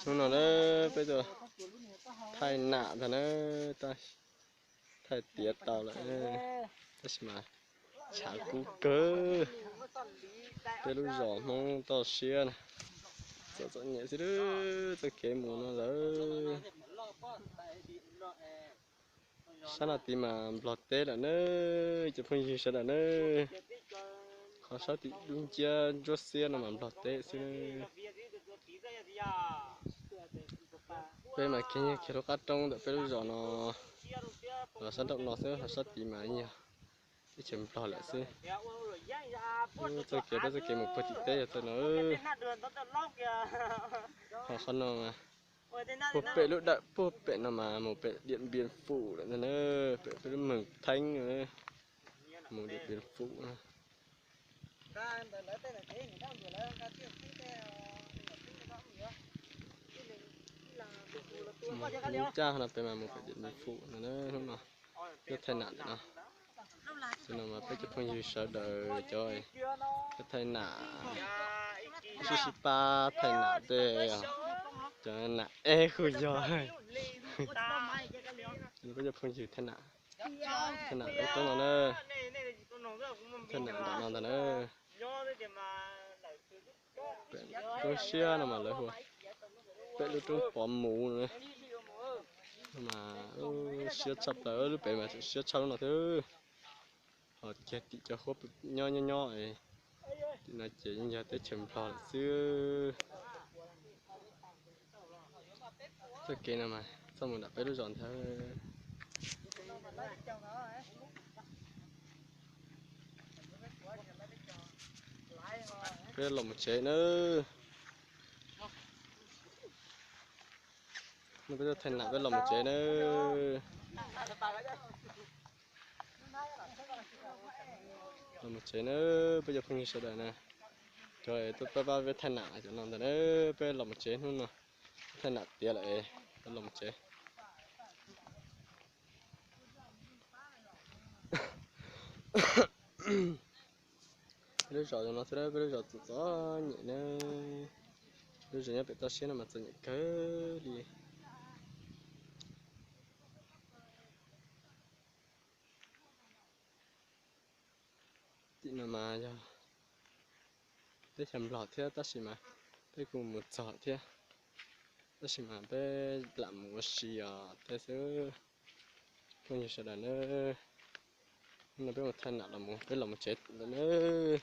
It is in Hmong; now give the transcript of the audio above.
Hnub no na peb tuaj thaij nam ntag na, thaij tiav tau lawm, tab sis mas tshav kub kawg. Peb lub zos Hmoob toj siab na, txom txom nyem xwb, txoj kev mus no lawm. Sab no tid mas Nplog teb lawm na, cov phooj ywg sawv daws na. Qhov sab tim dub nciab ntsuab xiab no mas Nplog teb xwb. Peb mas kiag nyob kiag lub qab roob ntawm peb lub zos no, los sab nraum no xwb, ho sab tid mas yog teb chaws Nplog lawm xwb. Txoj kev peb txoj kev mus puag tim teb yog txoj no. Ho qhov no puag pem lub dawm puag pem no mas mus pem Diam Npias Fum lawm ntag na, pem peb lub Meeg Theeb, mus Diam Npias Fum na. Mus caj no peb mas mus pem Diam Npias Fum no na, hnub no tuaj thaij nam ntawm no. Xwb no mas peb cov phooj ywg sawv daws cov tuaj thaij nam, sib sib pab thaij nam tej, cov nam eb hu yog peb cov phooj ywg thaij nam, thaij nam ib toob no na, thaij nam nram no ntag na. Pem lub siab no mas lawv hu pem lub roob Pov Muv no. Mas siab tshaj plaws, lub pem mas tseem siab tshaj lub no thiab. Ho kiag tim cov huab nyob nyob nyob, tim no ces yeej yog teb chaws Nplog lawm xwb. Txoj kev no mas txoj mus nram peb lub zos ntag. Peb los mus tsev nawb. Peb tuaj thaij nam peb los mus tsev nawb. Los mus tsev nawb, peb cov phooj ywg sawv daws na. Cov tuaj pab pab peb thaij nam cov no ntag na, peb los mus tsev hnub no. Thaij nam tiav lawm, peb los mus tsev. Peb lub zos no xwb, peb lub zos txom txom nyem na. Lub zos nyob pem toj siab no mas txom nyem kawg li. Tim no mas yog teb chaws Nplog thiab tab sis mas peb kuj mus txog thiab, tab sis mas peb lam mus ua si os tej xwb. Phooj ywg sawv daws nawb, hnub no peb mus thaij nam los mus, peb los mus tsev lawm nawb.